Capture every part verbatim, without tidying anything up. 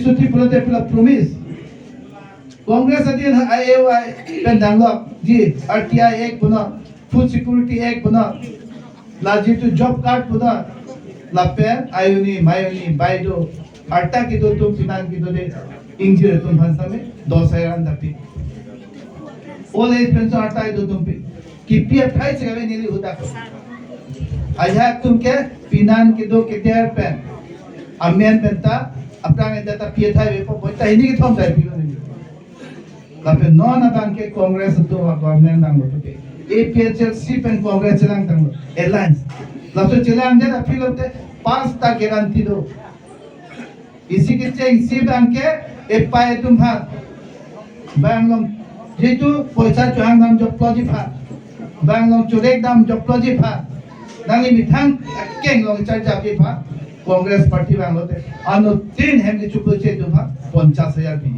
Suti pulote pula promise. Congress adin ha I A Y pen danglok ji, R T I Act punon, Food Security Act punon, la jitu job card punon, lapen ayuni, mayuni, bai do, arta kedo atum, pinan kedo de, ingjir atum aphan sitame dos hajar an dapi. Old age pension arta kedo atum pi. Kipi athai si kave neli ahut ako. Ajahak atum ke pinan kedo keder pen, amen pen ta, aphrang enta ta pi athai avepo, bonta hini kethom ta pi lo neli. Lapen non abang ke Congress atum a-government danglo puke. A P H L C pen Congress chelang tanglo, alliance. Laso chelangdet aphi lote pas ta guarantee do. Isi kechengsi abang ke epai atum aphan, bang along jitu poisa chohang dam jokploji aphan, bang along chorek dam jokploji aphan, nangli methang akeng along charjapji aphan, Congress Party vanglote anuttin hem kechopoche atum aphan ponchas hajar pi.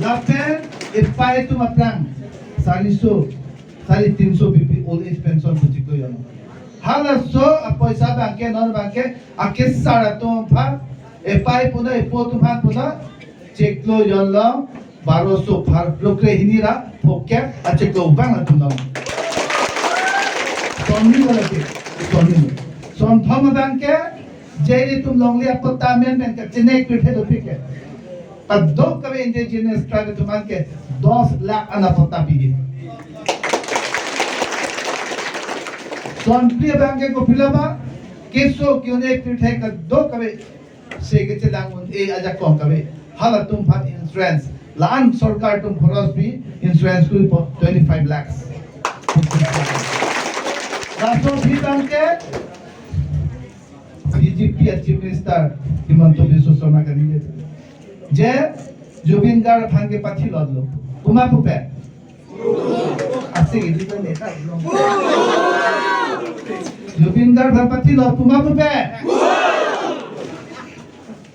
Lapen epai atum aphrang sariso, sari tinso bipi old age pension pu chiklo jon. Halaso apoisa abang ke, non abang ke, akesar atum aphan, epai punon, epo atum aphan punon, chiklo jon along baroso pharo krehini ra phongkep achiklo abang atum along. Sonri wala ke, sonri. Sonthom abang ke, J D atum longle apatta amen pen kachenek pirthe dopik ke. Kadokave indigenous tribe atum aphan ke dos lakh an apatta piji. Sonphli abang ke kopilo ba, keso ke-un-e pirthe kadokave se kechelang un-e ajakong kave. Halatum aphan insurance, la-an sorkar atum khoros pi insurance kuri po twenty-five lakhs. Laso aphi abang ke B J P a Chief Minister Himanta Biswa Sarma kaningje, je Zubeen Garg aphan kepathilotlo. Komat pupe? Asik ini kan neta. Zubeen Garg aphan pathilot, komat pupe?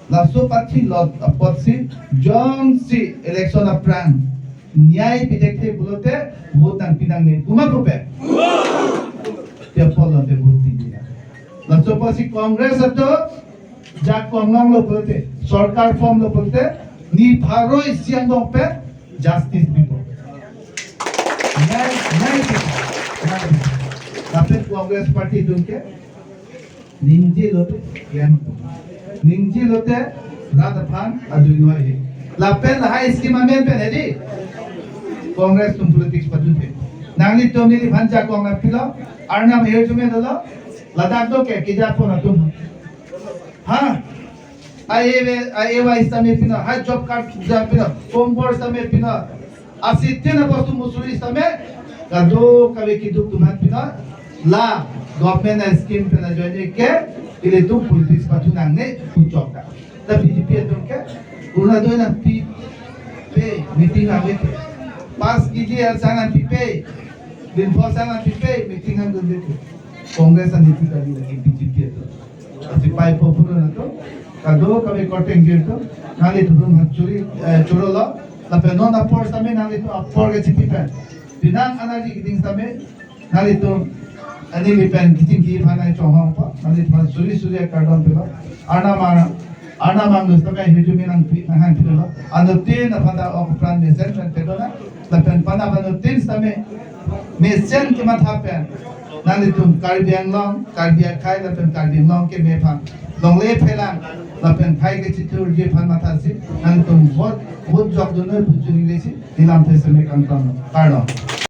Laso pathilot apotsi jongsi election aphrang nyai pithekthe pulote vote nangpi nangne, komat pupe? Te apotlo te vote piji. Laso apotsi Congress atum jakong longlo pulote, sorkar formlo pulote, ni pharo isi angbong pen justice pipo. Nyai, nyai pipo, nyai pipo. Lapen Congress Party atum ke ningjelote klem, ningjelote rat aphan adui noi he. Lapen lahai scheme amen pen hedi Congress atum politics padunthe. Nanglitum neliphan jakong nangpilo, Arnam ahirjume dolo, ladak do ke kejapon atum. Ha? A A Y, A A Y sitame pino, ha job card sitame pino, kombor sitame pino. Asitin apostu musuri sitame, kadokave keduk atum aphan pino, la government a scheme pen ajoine ke, ilitum politics pathu nangne pu chokta. La B J P atum ke, Orunodoi nangpipe, meeting nangveke. Pass kiji asang nangpipe, Dinpho asang nangpipe, meeting nangdunveke. Congress aniti kali lagi B J P atum. Lasi paipo puron atum, kadokave korte ingjir atum, nanglitum aphan churi, eh, chorolo, lapen non apor sitame nanglitum apor kechipi pen. Penang anari keding sitame, nanglitum, ani neli pen kechingki aphan nangchonghongpo, nanglitum aphan suri suri akardom pilo. Arnam, Arnam angno sitame ahirjume nangpi, nanghangpilo. Anuttin aphan ta ok pran mesen pen pedona, lapen penap anuttin sitame mesen kematha pen nanglitum Karbi Anglong, Karbi akhei lapen Karbi Anglong keme aphan longle phelang lapen khei kechithurji aphan mathasi nanglitum vote, vote jokdun noi pu choningri si neli lamthe seme kangton. Kardom.